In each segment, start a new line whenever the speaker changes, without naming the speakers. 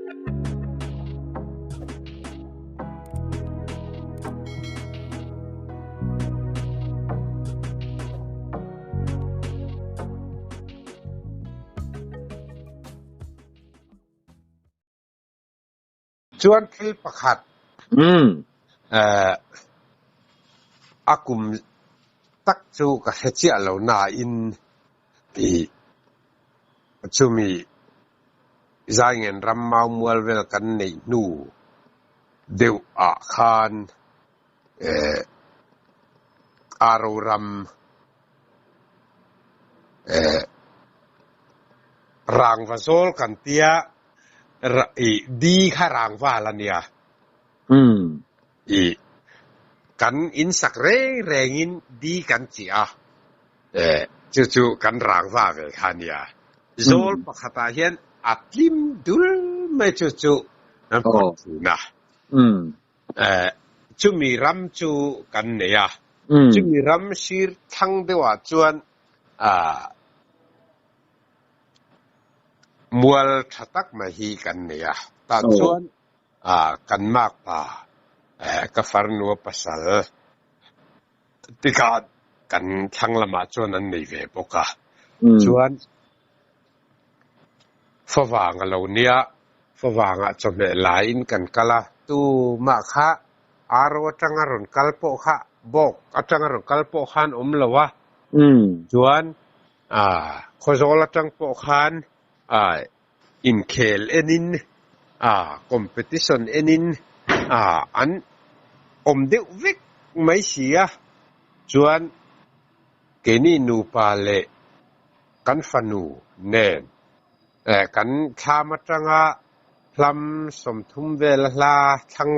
Chuan thil pakhat a kum tak chu ka hre chiah lo nain tih chumi Zaingen ram mau mual vel kan neih hnu deuh ah khan Aro ram rangva zawl kan tia di kha rangva la nia. I kan in sak reng rengin di kan chiah a, chu chu kan rangva ve kha nia. Zawl pakhatah hian a tlim dul mai chu chu an phawrh thin a. Chumi ram chu kan nei a, chumi ram sir thlang deuhah chuan mual tha tak mai hi kan nei a. Tah chuan kan makpa ka farnua pasal tikah kan thlang lamah chuan an nei ve bawk a. Chuan favang a lo nia, favangah chawhmeh laiin kan kal a, tumah kha aro atanga rawn kal pawh kha bawk atanga rawn kal pawh khan awm lo a. Chuan Khawzawl atang pawh khan inkhel enin, competition enin an awm deuh vek mai si a. Chuan keini nupa leh kan fanu nen kan thlam atanga hlam 30 vel a hla thlang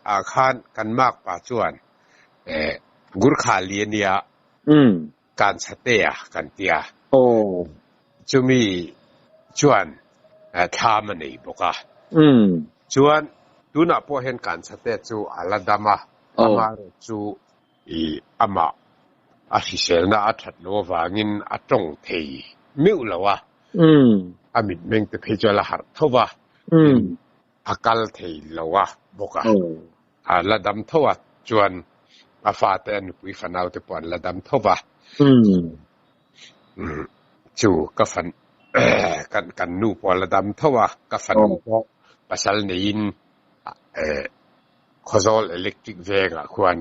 ah khan kan makpa chuan Gurkha li a nia. Kan chate a kan ti a. Chumi chuan thlam a nei bawk a. Chuan tunah pawh hian kan chate chu a la dam a, amaherawh chu i amah a hriselna a that loh avangin a tawng thei meuh lo a. A mitmeng te phei chu a la harh tho va, a kal thei lo a bawk a. A la dam tho a, chuan a fate a nupui fanau te pawh an la dam tho va. Chu ka fan kan kan nu pawh a la dam tho a, ka fanu pawh pasal neiin Khawzawl electric vengah khuan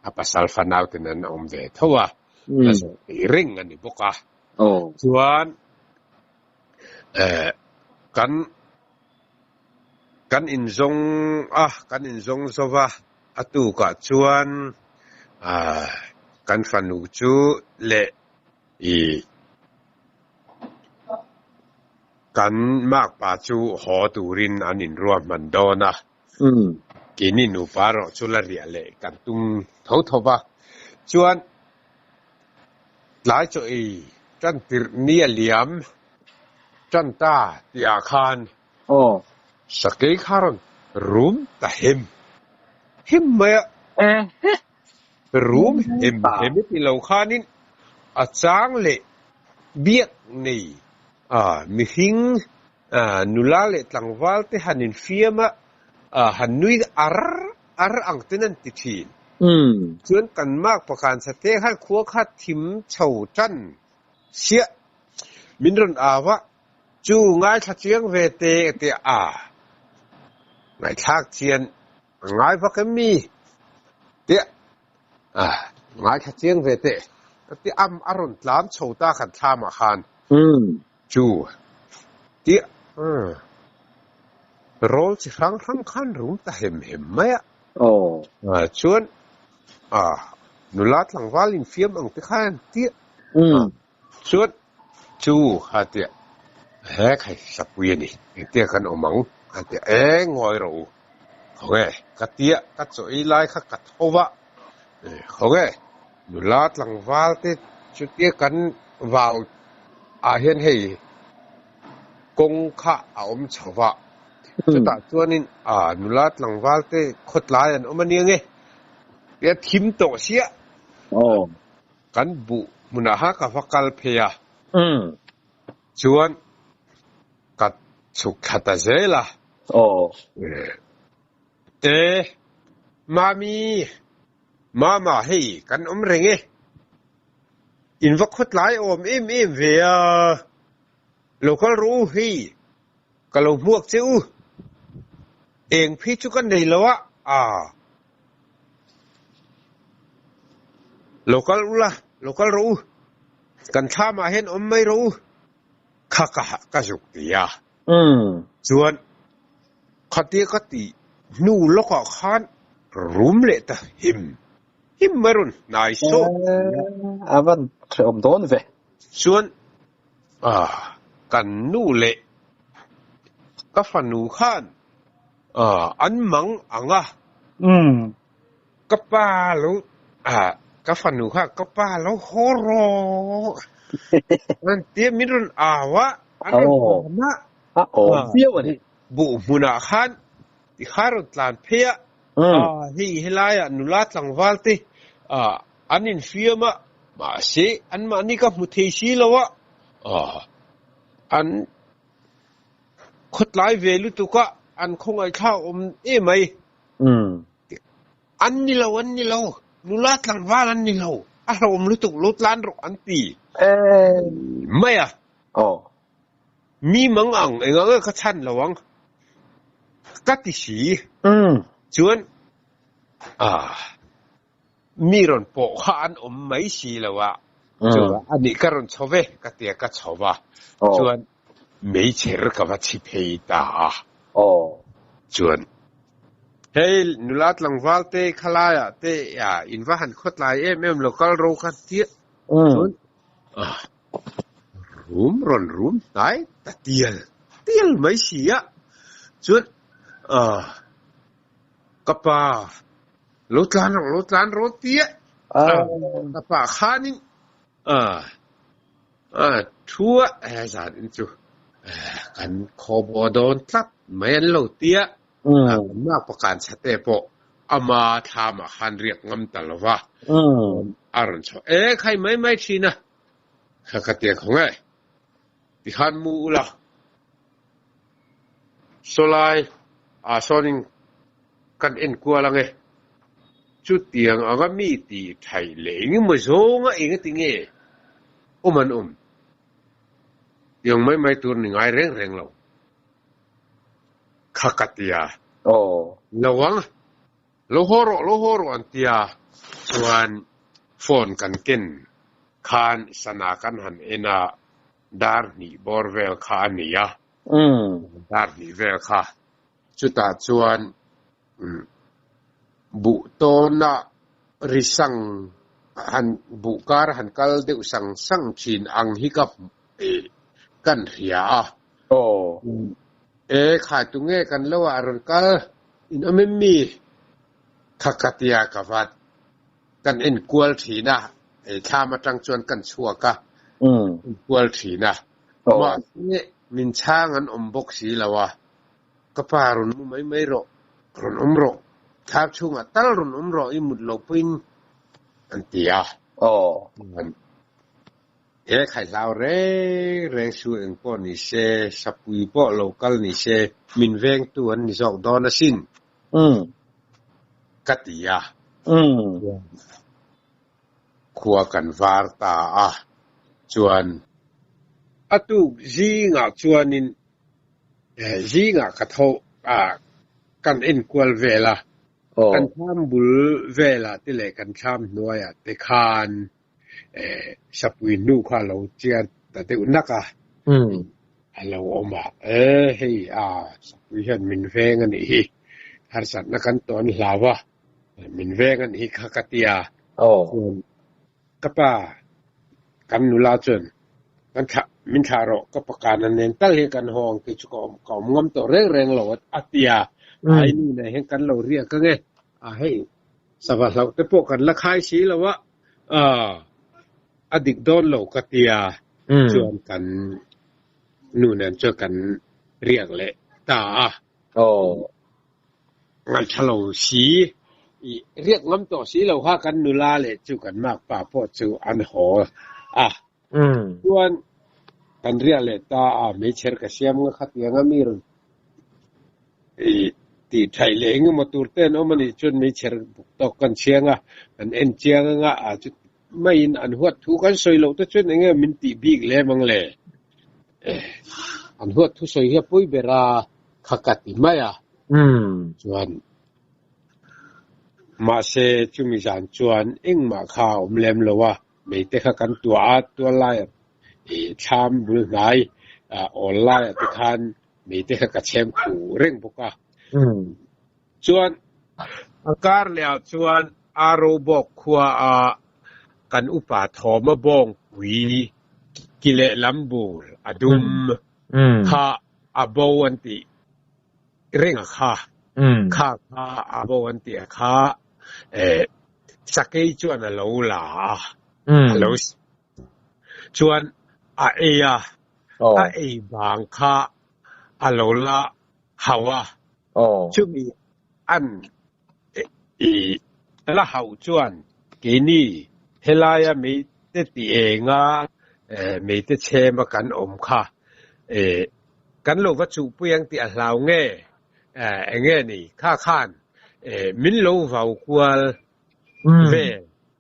a pasal fanau ten an awm ve tho a, la zawh thei reng a ni bawk a. Chuan kan Kan inzawng a, kan inzawng zo va, a tukah chuan kan fanu chu leh i kan makpa chu haw turin an inruahman dawn a. Keini nupa erawh chu la riah leh kan tum tho tho va. Chuan tlai chaw ei tan tirh ni a liam tan ta tihah khan
Aw.
Sakei kha rawn rum ta hem hem mai a. Rum hem hem i ti lo khanin a chang leh biak nei a mihring nula leh tlangval te han infiam a han nui ar ar ang ten an ti thin. Chuan kan mak pakhan sate khan khua kha thim chho tan siah min rawn au a. Chu ngaithla chiang ve te ka ti a, ngaihthlak chian a ngai vak em mi? Tia a, ngaithla chiang ve teh ka ti am a rawn tlan chho ta khan thlamah khan chu tia rawl chi hrang hrang khan rum ta hem hem mai a. Chuan nula tlangval infiam ang te khan tia Chuan chu a tia, He khai hlapui a ni, engtia kan awm ang? A tia, E ngawi rawh u, khawnge ka tia, ka chaw ei lai kha ka tho va, khawnge nula tlangval te chutia kan vau ah hian hei kawng kha a awm chho va, chutah chuanin nula tlangval te khawtlai an awm a nia nge, tia thim tawh sia. Kan buh hmunah kha ka va kal phei a, chuan ka chhuk thla ta zel a.
Aw.
E, Mami, Mama hei kan awm reng e. In va khawtlai awm em em ve a. Lo kal rawh u hei, ka lo hmuak che u. Eng phei chu ka nei lo a, aa. Lo kal ula, lo kal rawh u. Kan thlamah hian awm mai rawh u. Kha ka ka zuk ti a. Chuan khatia ka tih hnu lawkah khan rum leh ta him him mai rawn hnai sawt si a.
A van hrehawm dawn ve.
Chuan kan nu leh ka fanu khan an mang ang a. Ka pa lo ka fanu kha ka pa lo haw rawh an tia min rawn au a, an rawn tlan a.
A awm viau a ni.
Buh hmunah khan tikha rawn tlan phei a, hei helaiah nula tlangval te an infiam a, mahse anmahni ka hmu thei si lo a, an khawtlai ve lutuk a, an khawngaihthlak awm emai. An ni lo, an ni lo, nula tlangval an ni lo, a hlauhawm lutuk lo tlan rawh an ti mai a. Mi mang ang eng ang ka chhan lo ang ka ti si. Chuan mi rawn pawh kha an awm mai si lo a, chuan a nih ka rawn chho ve ka ti a, ka chho va, chuan meichher ka va chhi phei ta a. Chuan hei nula tlangval te khalaiah te in va han khawtlai em em lo kal ro kha tia chuan Rum rawn rum hnai ta tial tial mai si a, chuan ka pa lo tlan rawh lo tlan rawh tia ka pa khanin thu a he zan in chu kan khawbaw dawn tlat mai an lo tia Kan pakan chhate pawh ama thlamah khan riak ngam ta lo va, a rawn chhuah e khai mai mai thin a, kha ka tia khawng e, tikhan mu ula, sawlai ah sawnin kan en kual ang e, chutiang anga mi tih thaih leh engemaw zawnga engati nge awm an awm, tiang mai mai tur ni ngai reng reng lo. Kha ka ti a. Lo ang, lo haw rawh, lo haw rawh an ti a. Chuan phone kan ken khan sana kan han en a, dar hnih bawr vel kha a ni a. Dar hnih vel kha. Chutah chuan buh tawna ri sang han buh kar han kal deuh sang sang thin ang hi ka kan hria a. E khai tu nge kan lo ah rawn kal in awm em mi? Kha ka tia ka vat kan en kual thin a, ei thlam atang chuan kan chhuak a, en kual thin a. Mahse min chhang an awm bawk si lo a. Ka pa rawn mu mai mai rawh, rawn awm rawh, thlam chhungah tal rawn awm rawh i mut lo pawhin an ti a. He khaihlau reng reng su eng pawh ni se, sapui pawh lo kal ni se, min vengtu an ni zawk dawn asin ka ti a. Khua kan var ta a, chuan a tuk zingah chuanin Zingah ka tho a, kan enkual vel a, kan thlam bul velah te leh kan thlam hnuaiah te khan sapui hnu kha a lo chiar ta deuh nak a, a lo awm a, e hei a sapui hian min veng a nih hi, harsatna kan tawn hlau a, min veng a nih hi kha ka ti a, chuan Ka pa, kan nula chuan kan thlah, min thlah rawh, ka pakana nen tal hi kan haw ang tih chu ka awm, ka awm ngam tawh reng reng lo a ti a. Ai nu nen hian kan lo riak ang e, a hei sava hlauh te pawh kan la khai si lo a, a dik dawn lo ka ti a, chuan kan nu nen chuan kan riak leh ta a. Ngaihthla lo si, i riak ngam tawh si lo kha kan nula leh chu kan makpa pawh chu an haw a. Chuan kan riak leh ta a, meichher ka siam nga khatiang a mi rawn Tih thaih leh engemaw tur te an awm a nih chuan meichher buk tawk kan chhiang a, kan en chiang anga a chu maiin an huat thu kan sawi loh te chuan enge min tih bik lem ang le? An huat thu sawi hi a pawi ber a, kha ka ti mai a. Chuan mahse chumi zan chuan engmah kha a awm lem lo a, meite kha kan tuah a, tual laia thlam bul hnai awl laiah te khan Meite kha ka chhem khu reng bawk a. Chuan a kar leh ah chuan Aro bawk khua a kan upa Thawma bawngpui ki leh lam bul a dum kha a bo an tih reng a kha. Kha kha a bo an tih a kha sakei chuan a lo la a, a lo chuan a ei a, a ei vang kha a lo la hauh a, chumi an la hauh chuan keini helaia meite ti enga meite chhema kan awm kha kan lo va chuhpui ang tih a hlau nge enge ni kha khan min lo vau kual ve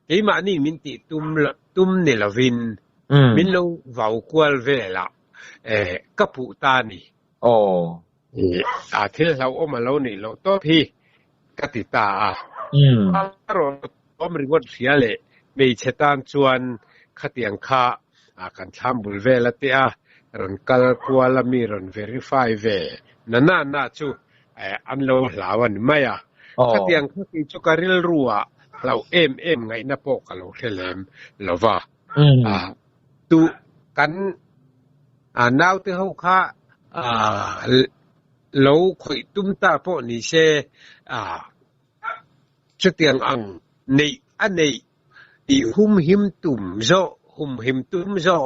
keimahni min tih tum tum ni lovin min lo vau kual velah ka puh ta a ni. A thil hlauhawm a lo nih loh tawp hi ka ti ta a. A rawn awm ringawt hria leh hmeichhe tan chuan khatiang kha kan thlam bul vel a te a, rawn kal kual a mi rawn verify ve na na na chu an lo hlau a ni mai a. Khatiang kha kei chu ka rilru ah hlauh em em ngaihna pawh ka lo hre lem lo va. Tu kan naute ho kha lo khawih tum ta pawh ni se chutiang ang neih a neih tih humhim tum zawh humhim tum zawh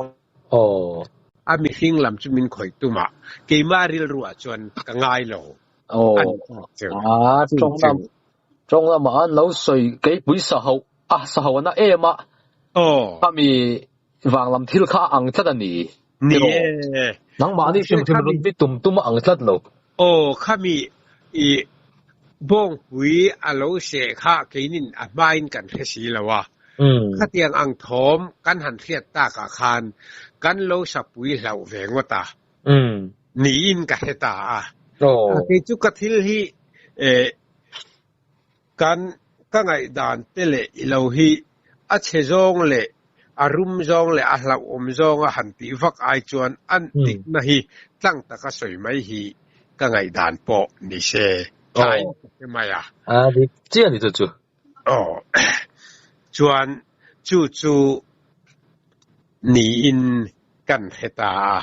a mihring lam chu min khawih tum a, keimah rilruah chuan ka ngai lo a ni tawk chu.
Tawng lamah an lo sawi keipui sa hauh a, sa hauh ana em a, khami vang lam thil kha a ang tlat a ni.
Ni e.
Nangmahni hrim hrim rawn bi tum tum a ang tlat lo.
Aw, khami i bawngpui a lo seh kha keinin a hmain kan hre si lo a. Khatiang ang thawm kan han hriat takah khan kan lo sapui hlauh ve ngawt a. Niin ka hre ta a. Kei chu ka thil hi kan ka ngaihdan te leh i lo hi a chhe zawng leh a rum zawng leh a hlauhawm zawnga han tih vak ai chuan a dikna hi tlang taka sawi mai hi ka ngaihdan pawh ni se thain ka hre mai a.
A dik chiah a ni chu chu.
Aw chuan chu chu niin kan hre ta a.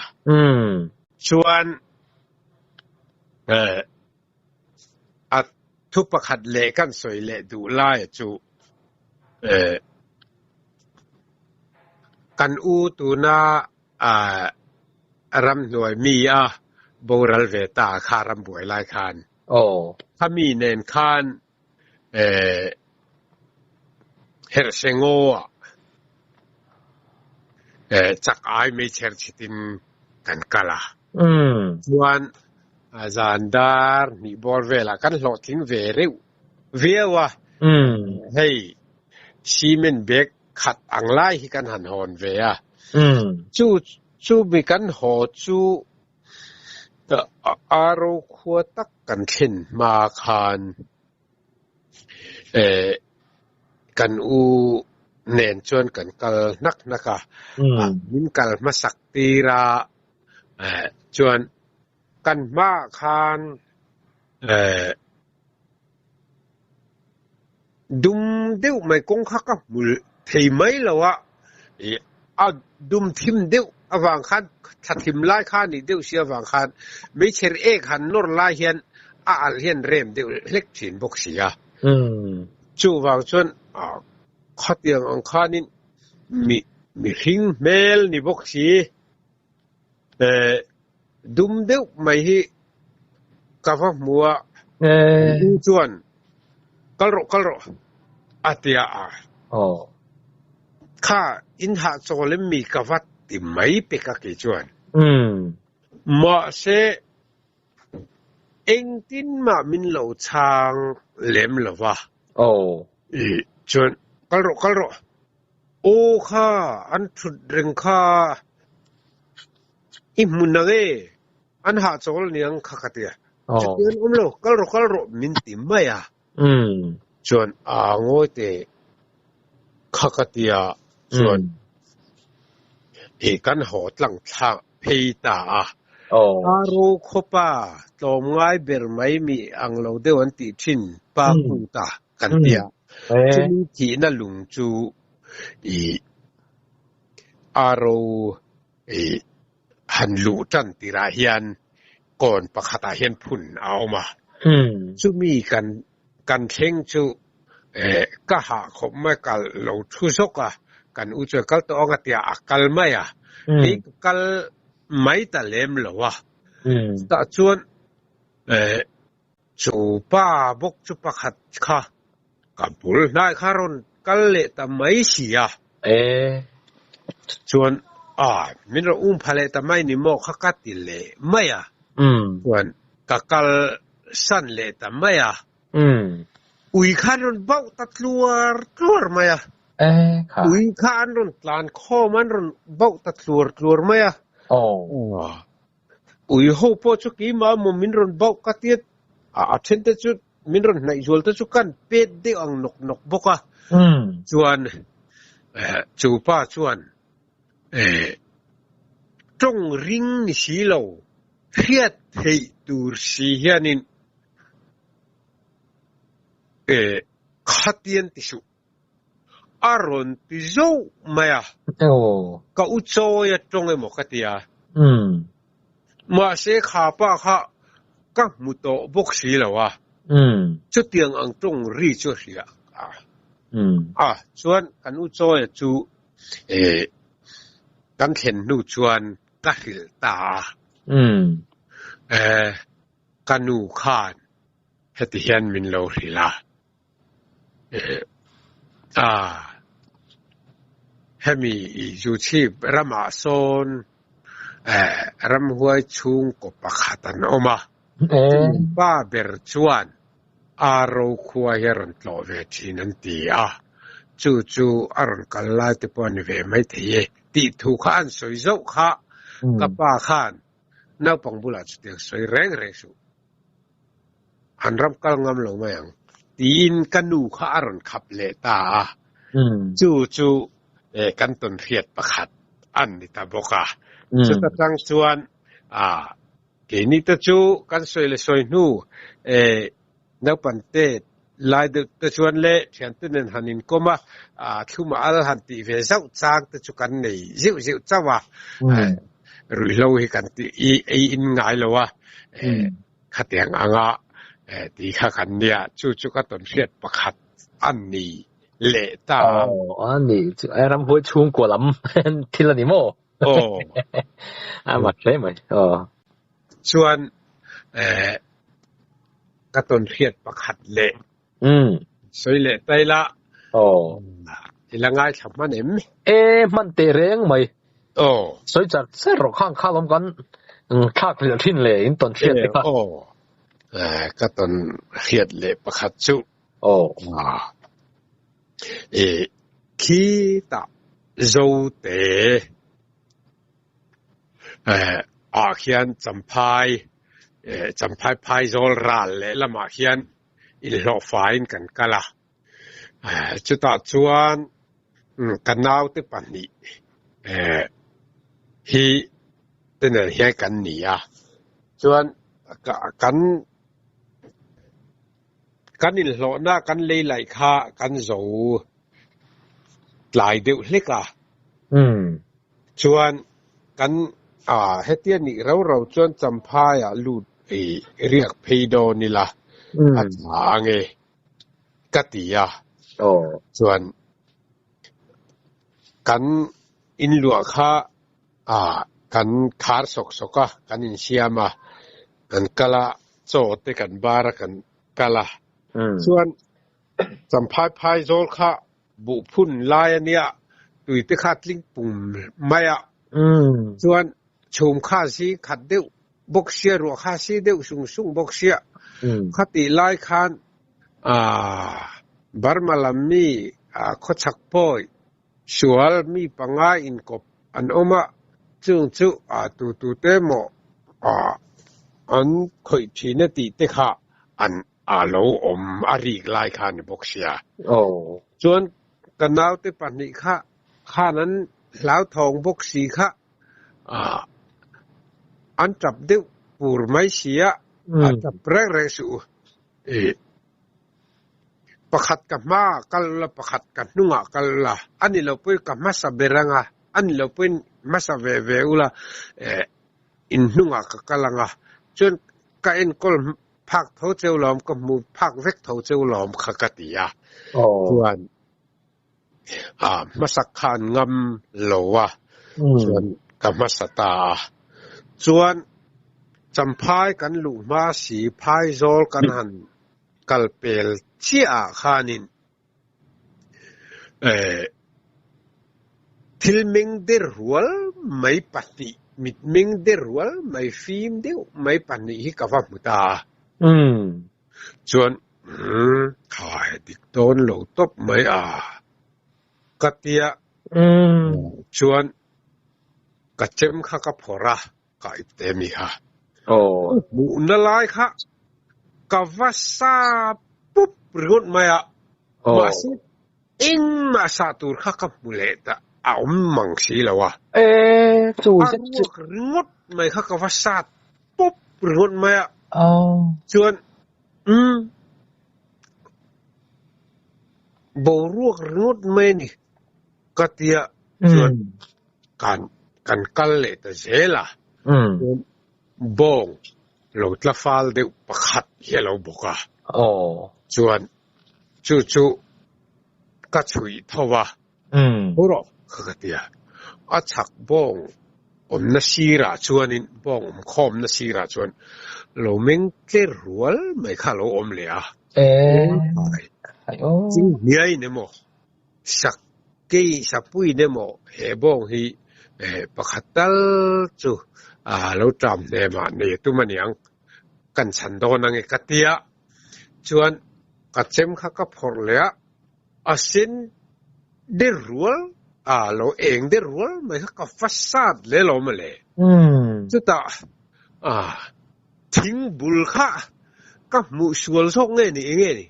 Chuan a thu pakhat leh kan sawi leh duh laia chu kan u tuna ramhnuai mi a boral ve ta kha rambuai lai khan khami nen khan herhse ngaw ah chak ai meichher chhitin kan kal a. Chuan zan dar hnih bawr velah kan hlawhtling ve reuh viau a. Hei cement bag khat ang lai hi kan han hawn ve a. Chu chumi kan haw chu Aro khua tak kan thlen hma khan kan u nen chuan kan kal hnak hnak a, min kal hmasak tir a, chuan kan hmaah khan Dum deuh mai kawng kha ka hmu thei mai lo a, a dum thim deuh avang khan thla thim lai kha a nih deuh si avang khan meichher ek han nawr lai hian a alh hian rem deuh hlek thin bawk si a. Chuvang chuan khatiang ang khanin mihring hmel ni bawk si. Dum deuh mai hi ka va hmu a, kan u chuan kal rawh kal rawh a ti a, kha in hahchawl em mi ka va ti mai pek a kei chuan. Mahse. Engtin mah min lo chhang lem lo va.
Aw.
Ih, chuan kal rawh, kal rawh. Aw kha, an thut reng kha i hmu nang e, an hahchawl aniang kha ka ti a. Chuti an awm lo, kal rawh, kal rawh min ti mai a. Chuan a ngawi teh kha ka ti a, chuan ih kan haw tlang thlak phei ta a. A ro khawpa tlawmngai ber mai mi ang lo deuh an tih thin pa kut a kan ti a. Chumi thihna lung chu ih a ro ih han luh tan tirah hian kawn pakhatah hian phun a awm a. Chumi kan kan thleng chu eh ka hah khawp mai kal lo thu zawk a, kan u chuan kal tawh ang a tia a kal mai a, kei ka kal mai ta lem lo a. Chutah chuan eh chu pa bawk chu pakhat kha ka bul hnai kha rawn kal leh ta mai si a. Chuan a min rawn um pha leh ta mai ni maw kha ka ti leh mai a. Chuan ka kal san leh ta mai a. Ui kha an rawn bauh ta tluar tluar mai a. Ui kha an rawn tlan khawm an rawn bauh ta tluar tluar mai a. Ui ho pawh chu keimah maw min rawn bauh ka tia a then te chu min rawn hnaih zual te chu kan pet deuh ang nawk nawk bawk a. Chuan chu pa chuan tawng ring ni si lo hriat theih tur si hianin khatian ti suh. A rawn ti zauh mai a. Ka u chawi a tawng emaw ka ti a. Mahse kha pa kha ka hmu tawh bawk si lo a. Chutiang ang tawng ri chu a hria a. A chuan kan u chawi a chu kan thlen hnu chuan ka hrilh ta a. Ka nu khan heti hian min lo hrilh a. A, hemi i Zuchhip ramah sawn ramhuai chhungkaw pakhat an awm a, chumi pa ber chuan Aro khua hi a rawn tlawh ve thin an ti a, chu chu a rawn kal lai te pawh a ni ve maithei e tih thu kha an sawi zauh kha ka pa khan naupang bulah chutiang sawi reng reng suh. An ram kal ngam lo mai ang tiin ka nu kha a rawn khap leh ta a, chu chu kan tawn hriat pakhat an ni ta bawk a. Chuta tang chuan keini te chu kan sawi leh sawi hnu naupang te lai deuh te chuan le thiante nen han inkawm a, thlum a al han tih ve zauh chang te chu kan nei zeuh zeuh chauh a, ruihhlo hi kan tih ei in ngai lo a. Khatiang anga tih kha kan nia, chu chu ka tawn hriat pakhat a ni leh ta.
Aw, a ni chu e ramhuai chhungkua lam thil a ni maw?
Aw.
A mak hle mai, aw.
Chuan ka tawn hriat pakhat leh sawi leh ta ila.
Aw.
I la ngaithla hman em?
E, hman teh reng mai.
Aw.
Sawi char char rawh khang kha lawm kan thlak hlelh thin le in tawn hriat te kha.
Aw. Ka tawn hriat leh pakhat chu.
Aw.
E, khitah Zote ah khian Champhai, Champhai Phaizawl ral leh lamah khian inhlawhfaiin kan kal a. Chutah chuan ka naute pahnih hi te nen hian kan ni a, chuan kan kan inhlawhna kan lei laih kha kan zo tlai deuh hlek a. Chuan kan hetia nih rau rau chuan Champhaiah lut riak phei dawn ila a tha ang e. Ka ti a, chuan kan inluah kha kan khar sawk sawk a, kan insiam a, kan kal a, chaw te kan bar a kan kal a, chuan Champhai phai zawl kha buh phun lai a nia, tui te kha tling pum mai a, chuan chhum kha zing khat deuh. bawk sia ruah kha si deuh sung sung bawk sia khatih lai khan Burma lam mi khawchhak pawi sual mi panga inkawp an awm a, chung chu tu tu te maw an khawih thin a tih te kha an lo awm a rik lai kha a ni bawk sia. Chuan ka naute pahnih kha khan an hlauthawng bawk si kha an tap deuh pur mai si a, a tap reng reng suh u. Pakhat ka hma kal ula, pakhat ka hnungah kal ula, a ni lo pawhin ka hmasa ber anga, a ni lo pawhin hmasa ve ve ula, in hnungah ka kal anga, chuan ka enkawl phak tho cheu lawm, ka hmu phak vek tho cheu lawm kha ka ti a. Chuan hmasak kha an ngam lo a, chuan ka hmasa ta a. Chuan Champhai kan luh hma si Phaizawl kan han kal pel chiah ah khanin thil meng der rual mai pahnih, mit meng der rual mai fim deuh mai pahnih hi ka va hmu ta a. Chuan umm khai dik dawn lo tawp mai a ka tia chuan ka chem kha ka phawrh a ka ip te mi kha hmuhna lai kha ka va sa pup ringawt mai a mahse engmah sah tur kha ka hmu leh ta a awm mang si lo a a ruak ringawt mai kha ka va sa pup ringawt mai a chuan umm boruak ringawt mai a ni ka tia chuan kan kan kal leh ta zel a chuan bawng lo tla fal deuh pakhat hi a lo bawk a chuan chu chu ka chhuih tho a. Haw rawh kha ka ti a, a chhak bawng awmna sirah chuanin bawng awm khawmna sirah chuan lo meng tler rual mai kha a lo awm leh a. Chinghniain emaw, sakei sapuiin emaw he bawng hi pakhat tal chu lo ṭam hnemah nei a tum aniang, kan chhan dawn ange ka ti a, chuan ka chem kha ka phawrh leh a. A sen der rual a lo eng der rual mai kha ka va sat le lo mawle. Chutah a thing bul kha ka hmuh sual zawk nge ni enge ni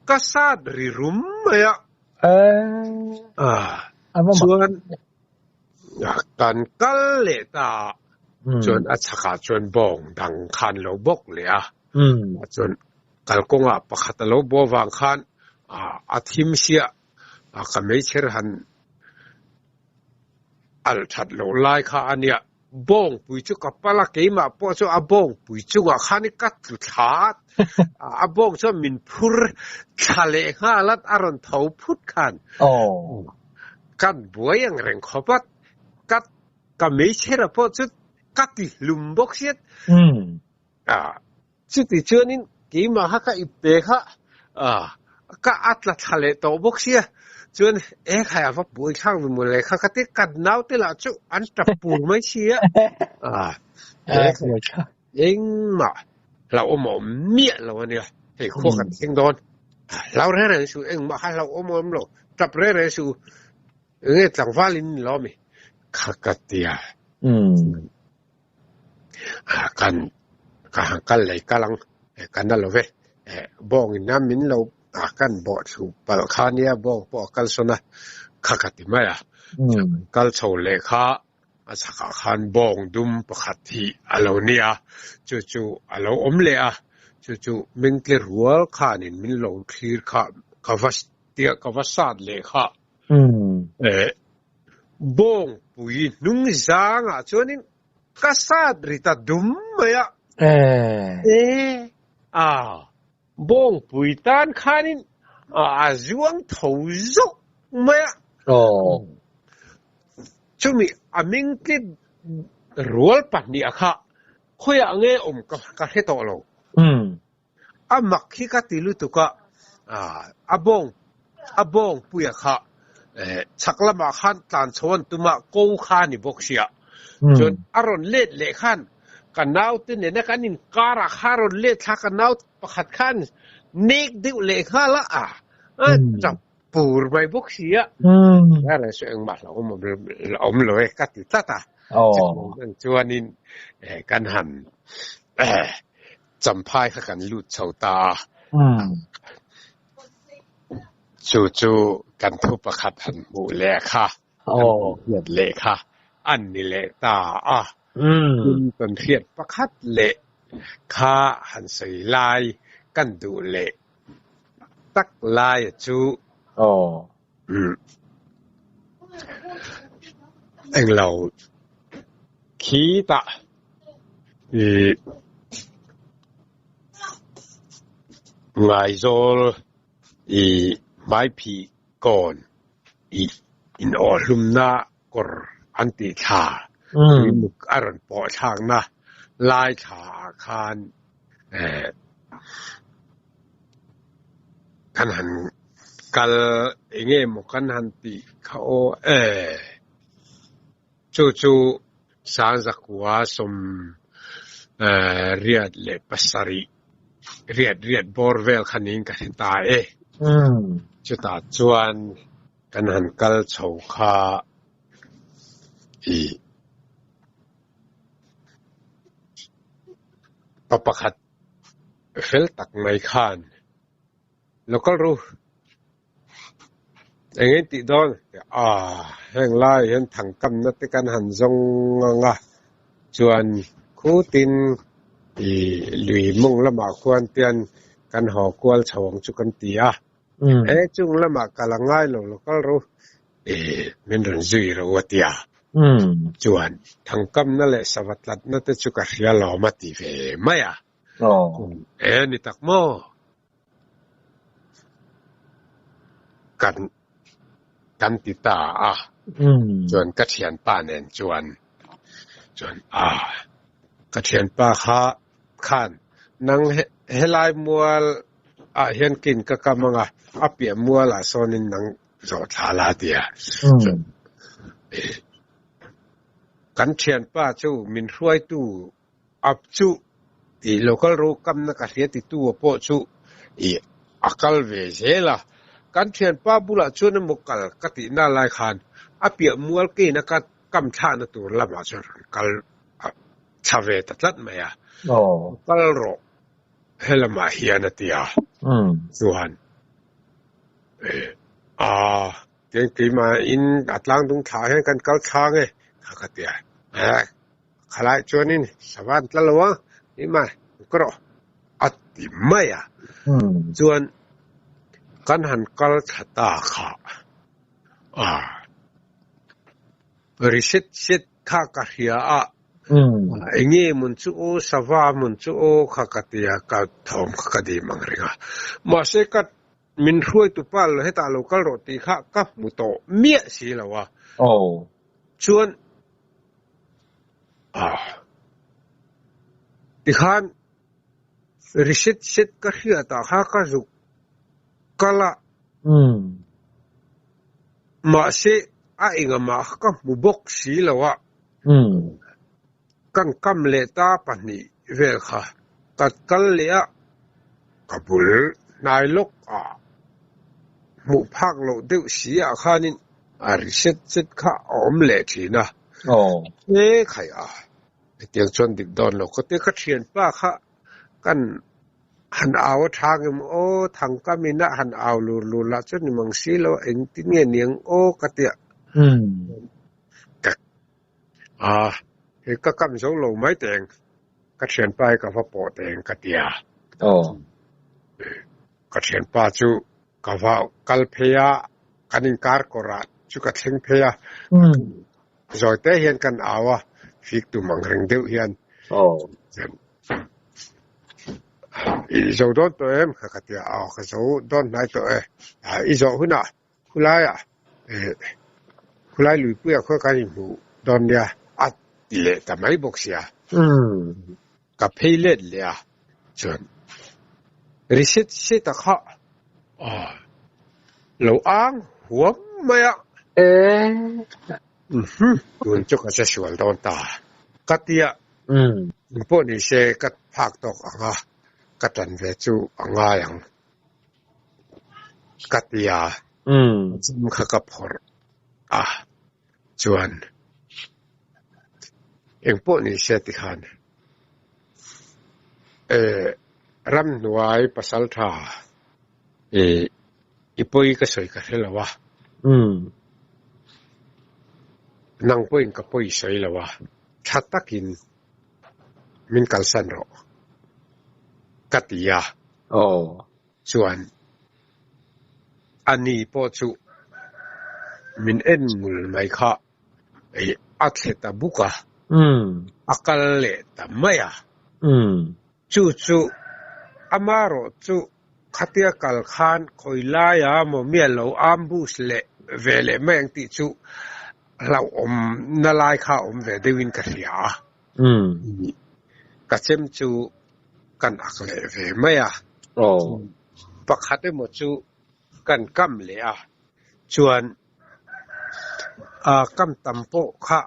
ka sat ri rum mai a. Chuan kan kal leh ta a chuan a chhakah chuan bawng dang khan lo bawk leh a. Chuan Kalkawngah pakhat a lo bo vang khan a thim siah ka meichher han alh that loh lai kha a nia. Bawngpui chu ka pal a, keimah pawh chu a bawngpui chungah khan ka tlu thla a, a bawng chuan min phur thla leh nghal a, a rawn tho phut khan kan buai ang reng khawp a, ka ka meichher a pawh chu ka ti hlum bawk sia. Chuti chuanin keimah kha ka ip pe kha ka a tla thla leh tawh bawk sia, chuan e khai a va buai thlak ve maw le kha ka ti ka naute lah chu an tap pur mai sia, engmah hlauhawm a awm miah lo ania, hei khua kan thleng dawn, hlau reng reng suh engmah kha hlauhawm a awm lo, tap reng reng suh enge tlangval in ni lo ami kha ka tia. Kan ka han kal leh kal ang kan la lo ve bawng in a min lo kan bawh thlu palh kha nia bawng pawh a kal sawn a kha ka ti mai a kal chho leh kha a chhakah khan bawng dum pakhat hi a lo nia chu chu a lo awm leh a chu chu mengtle rual khanin min lo thlir kha ka va tia ka va sat leh kha Bawngpui hnung zangah chuanin ka sat ri ta dum mai a. E a, Bawngpui tan khanin a zuang tho zawk mai a. Chumi a mingtlit rual pahnih a kha khawiah nge awm ka hre tawh lo. A mak hi ka ti lutuk a, a bawng a bawngpuia kha chhak lamah khan tlan chho an tum a, ko kha a ni bawk sia. Chuan a rawn let leh khan Ka naute nena kan inkarah kha rawn let thla ka nau pakhat khan nek deuh leh nghal a, a chap pur mai bawk si a. Ka reng chu engmah hlauhawm awm lo e ka ti tlat a. Chutiang chuanin kan han Champhai kha kan lut chho ta a. Chu chu kan thu pakhat han hmuh leh kha, kan hriat leh kha an ni leh ta a. Tin, kan hriat pakhat leh kha han sawi lai kan duh leh tak laia chu englo khitah ih Ngaizawl ih hmaiphih kawn ih inawhhlumna kawr an tih thla tuimuk a rawn pawh thlakna lai thla ah khan eh kan han kal eng nge maw kan han tih kha aw eh chu chu Sangzakua sawm eh riat leh pasarih riat riat bawr vel kha niin ka hre ta e. Chutah chuan kan han kal chho kha ih pa pakhat fel tak mai khan lo kal ru eng in tih dawn a heng lai hian thangkamna te kan han zawng ang a chuan khutin ih lui mawng lamah khuan tian kan haw kual chho ang chu kan ti a. He chung lamah kal a ngai lo lo kal ru ih min rawn zui ro a tia. Chuan thangkamna leh sava tlatna te chu ka hria lawm a ti ve mai a. E ni tak maw? Kan kan ti ta a. Chuan ka thianpa nen chuan chuan a ka thianpa kha khan nang helai mual ah hian kin ka kam anga a piah mual ah sawnin nang zawh thla la a ti a. Chuan kan thianpa chu min hruaitu ap chu tih local ro kamna ka hria titu a pawh chu ih a kal ve zel a. Kan thianpa bulah chuan emaw kal ka tihna lai khan a piah mual keina ka kam thlahna tur lamah chuan rawn kal thla ve ta tlat mai a. Kal rawh. Helamah hian a ti a, chuan a tiang keimah in a tlang dung thlah hian kan kal thlang e kha ka ti a, khalai chuanin sava an tla lo ang keimah ka rawh a ti mai a, chuan kan han kal thla ta kha a ri set set kha ka hria a. Eng nge mun chu aw, sava mun chu aw kha ka ti a, ka thawm kha ka dim ang reng a. Mahse ka min hruaitu pa hetah lo kal rawh tih kha ka hmu tawh miah si lo a. Chuan tikhan ri set set ka hriatah kha ka zuk kal a. Mahse a engahmah kha ka hmu bawk si lo a. Kan kam leh ta pahnih vel kha ka kal leh a, ka bul hnai lawk ah hmuh phak loh deuh si ah khanin a ri set set kha a awm leh thin a, he khai a hetiang chuan dik dawn lo ka ti ka thianpa kha kan han au a tha ngem aw thangkam in a han au lur lur lah chuan ni mang si lo engtin nge niang aw ka tia. A, he ka kam zo lo mai teng, ka thianpa hi ka va pawh teng ka ti a. Ka thianpa chu ka va kal phei a, kan inkar kawrah chu ka thleng phei a. Zawi te hian kan au a, fik tum ang reng deuh hian. I zo dawn tawh em? Ka ti a, aw ka zo dawn hnai tawh e. I zawh hunah Khulaiah eh khulai luipuiah khawi kan inhmuh dawn nia a ti leh ta mai bawk sia. Ka phei let leh a chuan ri set set a kha lo ang huam mai a. Tun chu ka che sual dawn ta ka ti a. Engpawh ni se ka phak tawk ang a, ka tan ve chu a ngai ang ka ti a, ka chum kha ka phawrh a, chuan engpawh ni se tikhan ramhnuai pasaltha i pawi ka sawi ka hre lo a, nang pawhin ka pawi sawi lo a, tha takin min kalsan rawh ka ti a. Chuan ani pawh chu min en ngul mai kha a thle ta buk a, a kal leh ta mai a. Chu chu amarawh chu khatia kal khan khawi laia maw mi a lo ambush leh ve leh mai ang tih chu hlauhawmna lai kha a awm ve deuhin ka hria a. Ka chem chu kan ak leh ve mai a. Pakhat emaw chu kan kam leh a, chuan kam tam pawh kha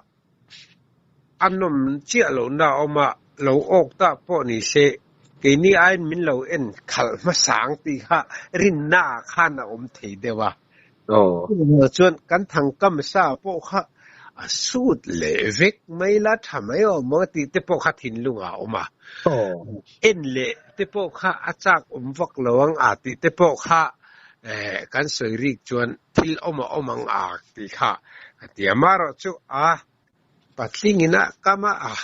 a nawm chiah lohna a awm a, lo awk ta pawh ni se keini aiin min lo en khalh hmasang tih kha rinna ah khan a awm thei deuh a. Chuan kan thangkam sa pawh kha a sut leh vek mai la tha mai awm ang tih te pawh kha thinlung ah a awm a. En leh te pawh kha a chak awm vak lo ang a tih te pawh kha kan sawi rik chuan thil awm a awm ang a tih kha a ti a. Amaherawhchu a patling ina kam a a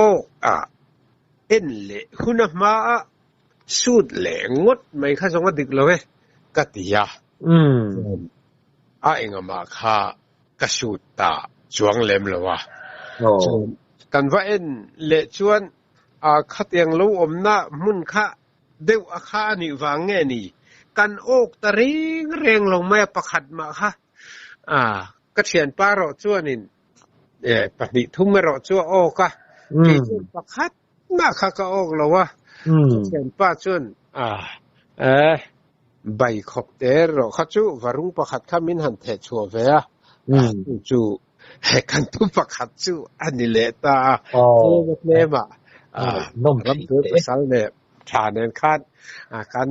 awk a en leh hun a hma a sut leh ngawt mai kha zawng a dik lo e ka ti a. A engahmah kha ka sut ta chuang lem lo a. Chuan kan va en leh chuan a khatiang lo awmna hmun kha deuh a kha a nih vang nge ni? Kan awk ta reng reng lo mai a pakhat mah kha. A ka thianpa erawh chuanin pahnih thum erawh chu a awk a, kei chuan pakhat mah kha ka awk lo a. Ka thianpa chuan a bai khawp te erawh kha chu varung pakhat kha min han theh chhuah ve a, chu chu kan thu pakhat chu a ni leh ta a, tlem a tlem a, ramhnuai pasal leh tha nen khan kan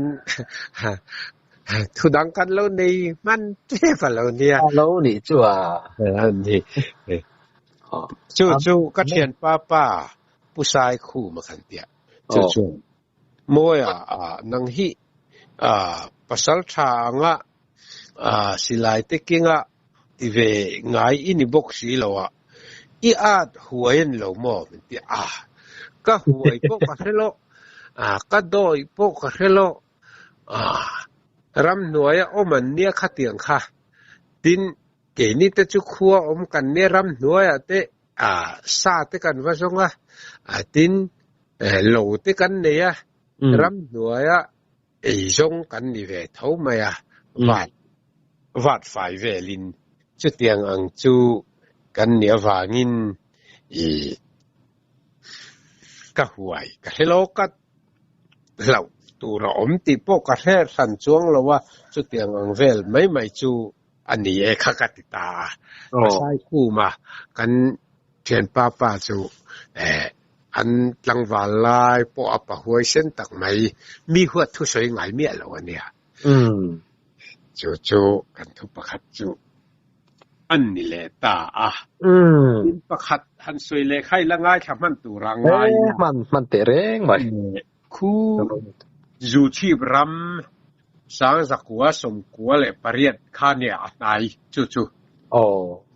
thu dang kan lo nei hman tep a lo nia.
A lo nih chu a.
A ni. Chu chu ka thianpa pa Pu Sai Khuma khan tia. Chu chuan Mawia nang hi pasal tha anga silai te kinga ti ve ngai i ni bawk si lo a, i at huai a ni lo maw? Min ti a, ka huai pawh ka hre lo, ka dawi pawh ka hre lo, ramhnuaia awm an nia khatiang kha, tin keini te chu khua awm kan nia ramhnuaiah te sa te kan va zawng a, tin lo te kan nei a, ramhnuaia eizawng kan ni ve tho mai a, vat vat fai velin chutiang ang chu kan ni avangin i ka huai ka hre lo ka hlauh tur a awm tih pawh ka hre hran chuang lo a, chutiang ang vel mai mai chu a ni e kha ka ti ta a. Pasai Khuma kan thianpa pa chu an tlangval lai pawh a pa huaisen tak mai, mi huat thusawi ngai miah lo a nia. Chu chu kan thu pakhat chu an ni leh ta a. Tin pakhat han sawi leh kha i la ngaithla hman tur a ngai
a. Hman hman teh reng mai.
Khu Zuchhip ram Sangzakua 98 kha nia a hnai chu chu.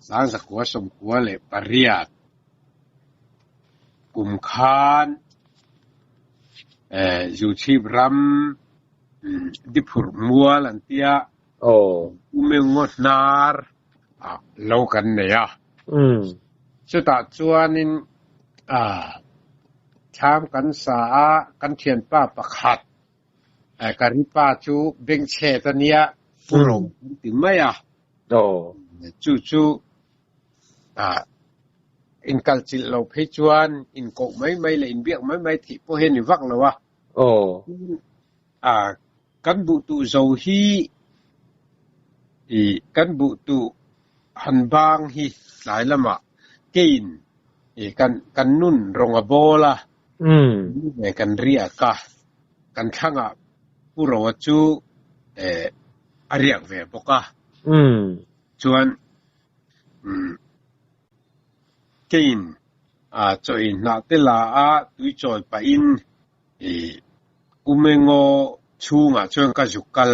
Sangzakua 98 kum khan Zuchhip ram Diphurh mual an tia Umengaw hnar lo kan nei a. Chutah chuanin thlam kan sa a, kan thianpa pakhat Ka ripa chu bengchhet a nia, pu ro kan ti mai a. Chu chu inkal chilh lo phei chuan inkoh mai mai leh inbiak mai mai theih pawh hi a ni vak lo a. Kan buhtuh zo hi kan buhtuh han bang hi tlai lamah kein. I kan kan nun rawng a bawl a, nen kan riak a, kan thlangah Pu Roa chu a riak ve bawk a. Chuan keiin chaw ei hnah te la a tui chawi pahin i Umengaw chhungah chuan ka zuk kal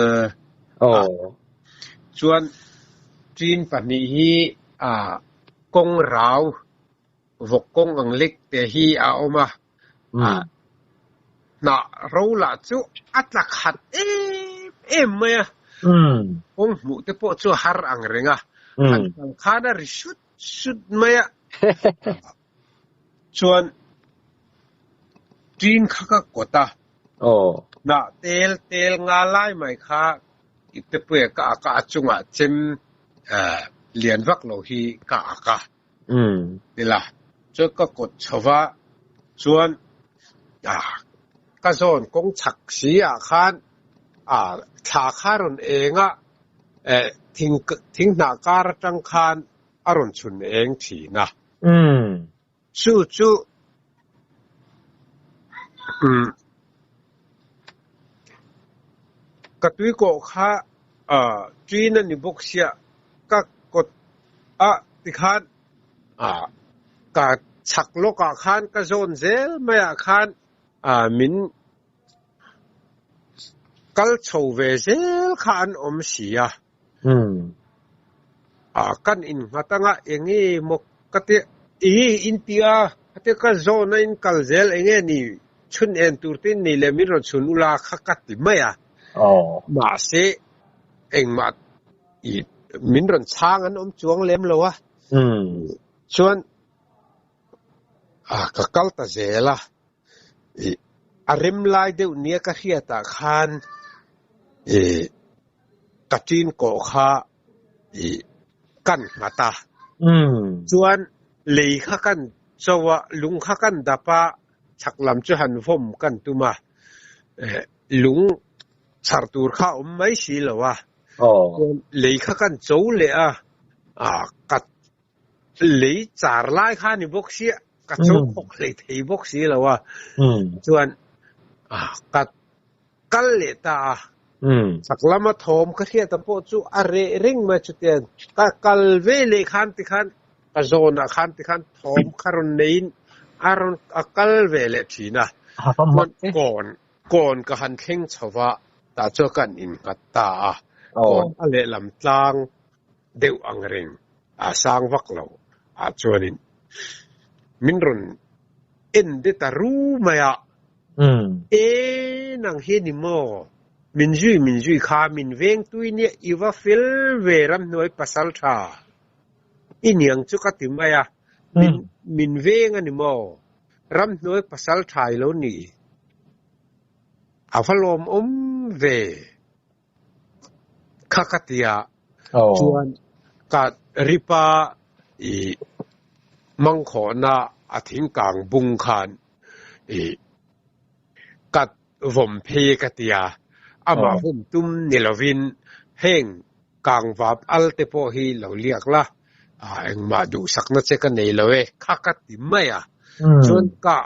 a. Chuan ṭin pahnih hi kawng rau vawk kawng ang lek te hi a awm a. Hnah ro lah chu a tla khat em em mai a. Kawng hmuh te pawh chu a har ang reng a. Han kal khan a ri sut sut mai a. Chuan ṭin kha ka kawt a. Hnah tel tel nga lai mai kha iptepuia ka ak a, a chungah chem lian vak lo hi ka ak a. Tila chuan ka kawt chho va, chuan ka zawn kawng chhak si ah khan thla kha a rawn eng a, thing thinghnah kar atang khan a rawn chhun eng thin a. Chu chu ka tuikawh kha ṭin a ni bawk sia, ka kawt a tikhan ka chhak lawkah khan ka zawn zel maiah khan min kal chho ve zel kha an awm si a. Kan innghat anga enge maw ka ti i in ti a, khatia ka zawn a in kal zel enge ni chhun en tur te in nei leh min rawn chhun ula kha ka ti mai a. Mahse engmah i min rawn chhang an awm chuang lem lo a. Chuan ka kal ta zel a. I a rem lai deuh nia ka hriatah khan i ka ṭin kawh kha i kan nghat a. Chuan lei kha kan cho a, lung kha kan dap a, chhak lam chu han vawm kan tum a. Lung chhar tur kha a awm mai si lo a. Chuan lei kha kan cho leh a, ka lei char lai kha a ni bawk sia, ka cho khawk hlei thei bawk si lo a. Chuan ka kal leh ta a, chak lama thawm ka hriat a pawh chu a reh reng mai chutiang ka kal ve leh khan tikhan ka zawnah khan tikhan thawm kha rawn neiin a rawn a kal ve leh thin a, chuan kawn kawn ka han thleng chho va tah chuan ka han innghat ta a, kawn a lehlam tlang deuh ang reng a sang vak lo ah chuanin min rawn en de ta ru mai a. E nang hi ni maw? Min zui min zui kha min veng tui nia i va fel ve ramhnuai pasal tha i niang chu ka ti mai a, min min veng a ni maw? Ramhnuai pasal tha i lo ni a va lawmawm ve. Kha ka ti a, chuan ka ripa i mangkhawhna a thingkang bung khan i ka vawm phei ka ti a, amah vawm tum ni lovin heng kangvap al te pawh hi lo liak la, engmah duhsakna che ka nei lo e, kha ka ti mai a, chuan ka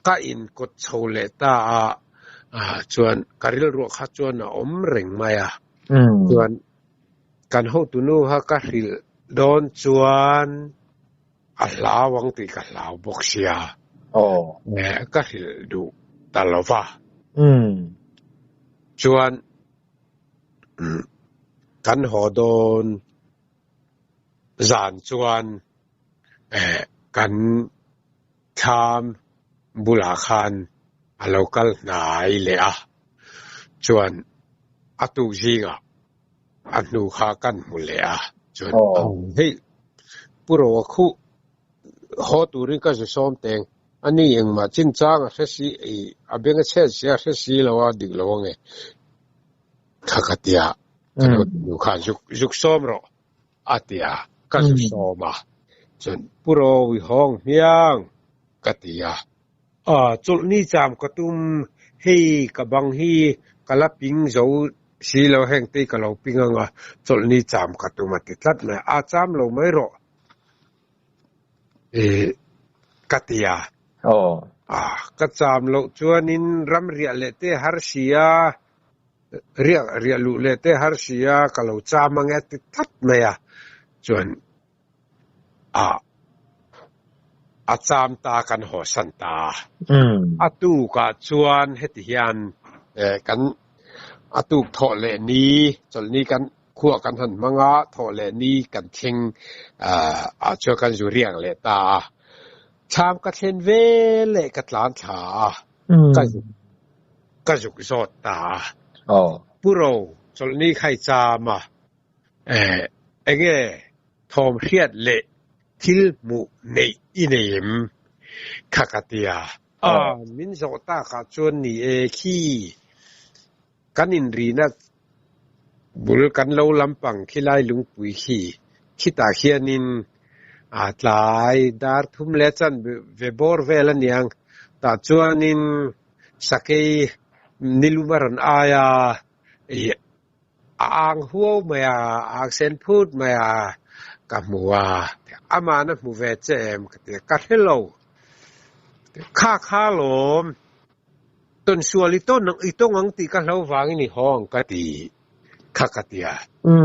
Ka inkawt chho leh ta a, chuan ka rilruah kha chuan a awm reng mai a. Chuan kan hotunu kha ka hrilh dawn chuan a hlau ang tih ka hlau bawk sia. Ka hrilh duh ta lo va. Chuan kan haw dawn zan chuan kan Thlam bulah khan a lo kal hnai leh a, chuan a tuk zingah a hnu kha kan hmu leh a, chuan hei Pu Roa khuh haw turin ka zu sawm teng, a ni engmah chinchang a hre si, a beng a chhet si a hre si lo a, dik lo ange kha ka tia, ka lo ti hnu khan zuk zuk sawm rawh. A ti a, ka zu sawm a, chuan Pu Rowi hawng hmiang ka ti a. Chawlhni cham ka tum, hei ka bang hi ka la ping zo si lo, heng te hi ka lo ping ang a, chawlhni cham ka tum a ti tlat mai, a cham lo mai rawh. I ka ti a.
Aw.
Ah, ka cham loh chuanin ram riah leh te har si a, riah riah luh leh te har si a, ka lo cham ang e a ti tlat mai a. Chuan ah a cham ta kan haw san ta a. A tukah chuan heti hian eh kan a tuk thawh leh ni chawlhni kan Khuah kan han hmang a, thawh leh ni kan thleng ah chuan kan zu riak leh ta a. Thlam ka thlen ve leh ka tlan thla a, ka zuk ka zuk zawt ta a. Pu Ro, chawlhni kha i cham a, enge thawm hriat leh thil hmuh neih i nei em? Kha ka ti a. Min zawh takah chuan ni e khi. Kan inrina bul kan lo lampang khilai lungpui khi khitah khianin a tlai dar thum leh chan ve bawr vel a niang. Tah chuanin sakei nilum a rawn ai a, ih a ang huau mai a, a ang sen phut mai a, ka hmu a, ama'n a hmu ve che em ka ti a, ka hre lo. Kha kha lawm. Tawn sual i tawn i tawng ang tih ka hlo vangin i haw ang ka ti kha ka ti a.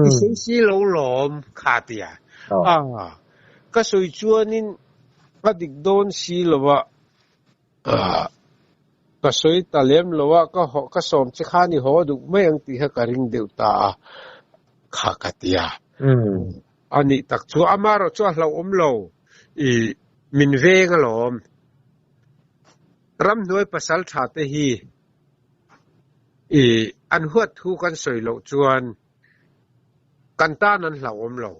I sawi si lo lawm kha a ti a. A, ka sawi chuanin a dik dawn si lo a, ka sawi ta lem lo a, ka haw ka sawm che khan i haw duh mai ang tih kha ka ring deuh ta a kha ka ti a. A nih tak chu amaherawh chu a hlauhawm lo i min veng alawm. Ramhnuai pasal tha te hi i an huat thu kan sawi loh chuan kan tan an hlauhawm lo.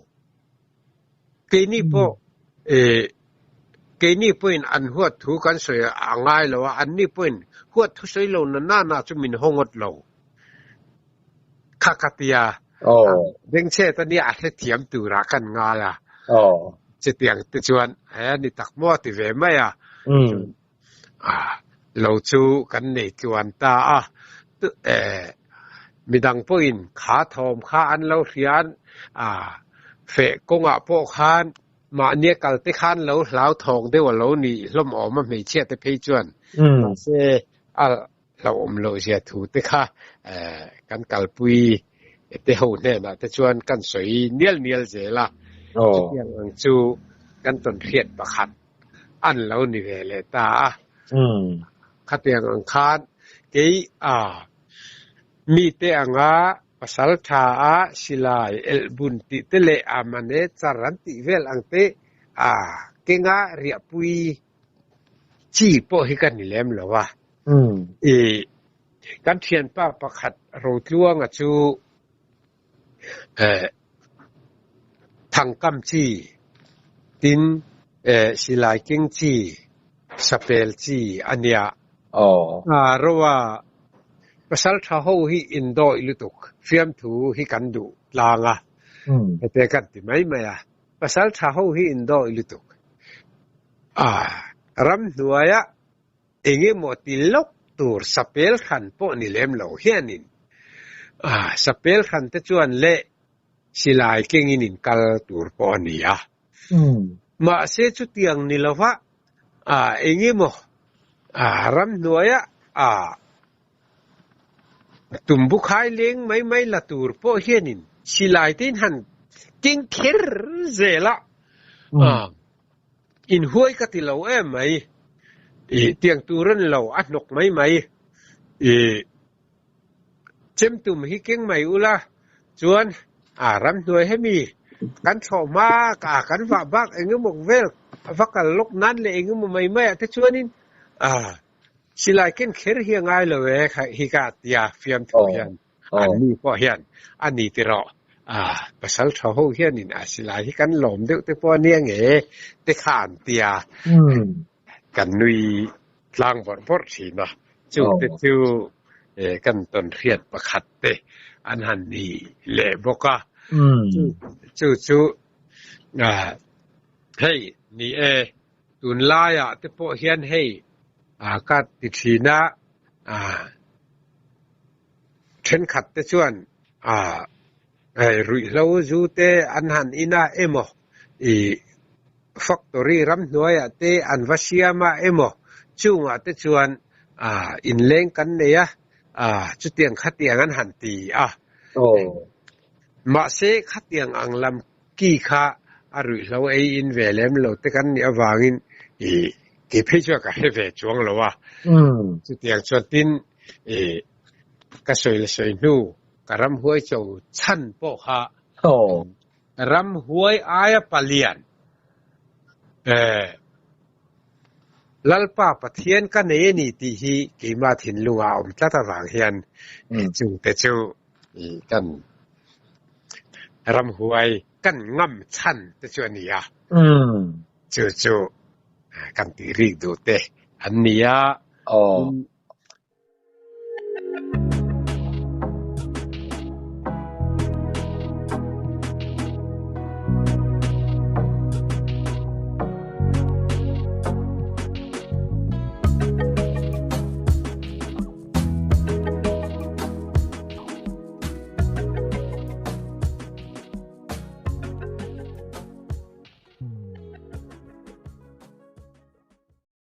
Keini pawh i keini pawhin an huat thu kan sawi a ngai lo a, anni pawhin huat thu sawi lo na na na chu min haw ngawt lo. Kha ka tia bengchhet a nia a hrethiam turah kan ngai a. Chutiang te chuan he ni tak maw ti ve mai a. Lo chu kan nei tluan ta a. Midang pawhin kha thawm kha an lo hria a, feh kawngah pawh khan mahnia kal te khan lo hlau thawng deuh a lo ni hlawm awm a hmeichhia te phei chuan. Mahse a hlauhawm loh zia thu te kha kan kalpui te ho hnenah te chuan kan sawi nial nial zel a, chutiang ang chu kan tawnhriat pakhat an lo ni ve leh ta a. Khatiang ang khan kei a mite anga pasal tha a silai elhbun tih te leh a mane char an tih vel ang te a kenga riahpui Chi pawh hi ka ni lem lo a. I kan thianpa pakhat Rotluanga chu eh thangkam chi tin eh silai keng chi sapel chi a nia. Roa pasal tha ho hi indawih lutuk fiamthu hi kan duh tlang a, hete kan ti mai mai a. Pasal tha ho hi indawih lutuk. A ramhnuaia engemaw ti lawk tur sapel hran pawh ni lem lo hianin a sapel hran te chuan leh silai kengin in kal tur pawh a ni a. Mahse chutiang ni lova a engemaw a ramhnuaia a Tumbukhai leng mai mai la tur pawh hianin silai te in han keng kher zel a, inhuai ka ti lo em mai, ih tiang tur a ni lo, a hnawk mai mai, ih chem tum hi keng mai ula chuan a ramhnuai hemi kan thlawh hma a kan vah bak engemaw vel va kal lawk nan leh engemaw mai mai ah te chuanin a Silai ken kher hi a ngai lo e hi ka tia fiamthu hian an ni pawh hian a ni ti rawh a pasal tha ho hianin a silai hi kan lawm deuh te pawh a nia nge te kha an tia kan nui tlang bawrh bawrh thin a chu te chu kan tawn hriat pakhat te an han ni leh bawk a chu chu hei ni e. Tunlaiah te pawh hian hei ka ti thin a, thenkhat te chuan ruihhlo zu te an han in a emaw ih Factory ramhnuaiah te an va siam a emaw chungah te chuan inleng kan nei a, chutiang khatiang an han ti a. Mahse khatiang ang lam ki kha a ruihhlo ei in ve lem lo te kan nih avangin ih kei phei chuan ka hre ve chuang lo a. Chutiang chuan tin ih ka sawi la sawi hnu ka ramhuai cho chhan pawh kha Ramhuai aia palian eh Lalpa Pathian ka nei a ni tih hi keimah thinlungah a awm tlat avang hian chungte chu kan ramhuai kan ngam chhan te chu a ni a. Chu chu kan tih rik duh te an ni a.